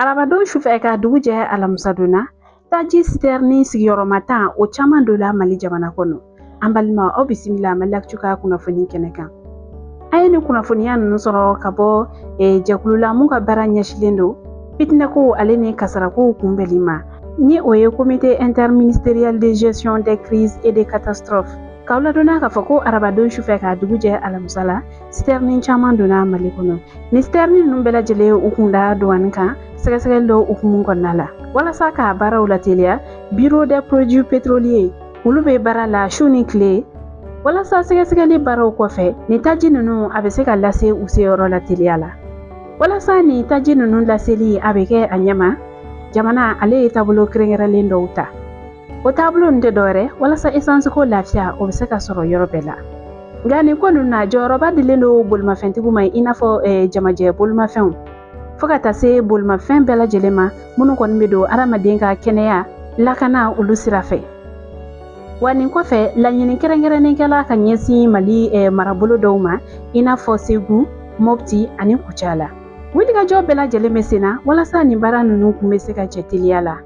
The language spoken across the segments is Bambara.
Arabadon sufɛ ka dugu jɛ alamisadon na, taji sitɛrini sigiyɔrɔma 10, o caman donna Mali jamana kɔnɔ. An balima, aw bisimila Mali Actu ka kunnafoni kɛnɛ kan. An ye nin kunnafoniya ninnu sɔrɔ ka bɔ jɛkulu la mun ka baara ɲɛsilen don fitinɛkow ale ni kasarakow kunbɛnli ma, ni o ye Comité interministériel de gestion des crises et des catastrophes. K'aw ladɔnniya k'a fɔ ko arabadon sufɛ ka dugu jɛ alamisa la, sitɛrini caman donna Mali kɔnɔ. Nin sitɛrini ninnu bɛɛ lajɛlen, u kun da douane kan sɛgɛsɛgɛli dɔw hukumu kɔnɔna la walasa k'a baaraw lateliya. Bureau des produits pétroliers, olu bɛ baara la su ni tile walasa sɛgɛsɛgɛli baaraw kɔfɛ, nin taji ninnu a bɛ se ka lase u seyɔrɔ la teliya la. Walasa nin taji ninnu laseli a bɛ kɛ a ɲɛma, jamana ale ye taabolo kɛrɛnkɛrɛnlen dɔw ta. O taabolo ninnu tɛ dɔwɛrɛ walasa esansi ko lafiya, o bɛ se ka sɔrɔ yɔrɔ bɛɛ la. Nka nin ko ninnu na, jɔyɔrɔba dilen don bolimafɛntigiw ma, i n'a fɔ jamajɛ bolimafɛnw, fo ka taa se bolimafɛn bɛɛ lajɛlen ma minnu kɔni bɛ don adamaden ka kɛnɛya lakana olu sira fɛ. Wa nin kɔfɛ, laɲini kɛrɛnkɛrɛnnen kɛla ka ɲɛsin Mali marabolo dɔw ma, i n'a fɔ Segu, Mopti ani Kucala. Wulikajɔ bɛɛ lajɛlen bɛ sen na walasa nin baara ninnu kun bɛ se ka cɛ teliya la.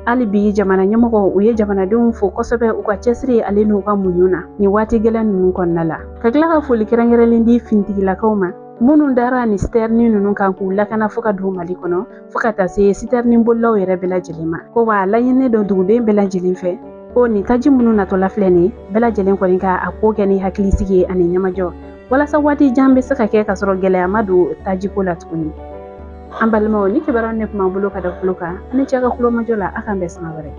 Hali bi, jamana ɲɛmɔgɔw, u ye jamanadenw fo kosɛbɛ u ka cɛsiri ale n'u ka muɲu na nin waati gɛlɛn ninnu kɔnɔna la, ka tila ka foli kɛrɛnkɛrɛnlen di finitigilakaw ma minnu dara nin sitɛrini ninnu kan k'u lakana fo ka don Mali kɔnɔ, fo ka taa se sitɛrini bolilaw yɛrɛ bɛɛ lajɛlen ma. Ko wa laɲini don duguden bɛɛ lajɛlen fɛ ko nin taji minnu natɔla filɛ nin bɛɛ lajɛlen kɔni ka a ko kɛ ni hakilisigi ye ani ɲɛmajɔ, walasa waati jan bɛ se ka kɛ ka sɔrɔ gɛlɛya ma don tajiko la tuguni. An balimaw, ni kibaruya ne tun b'an bolo ka da tulo kan. An ni cɛ ka kulomajɔ la, a k'an bɛn sanga wɛrɛ.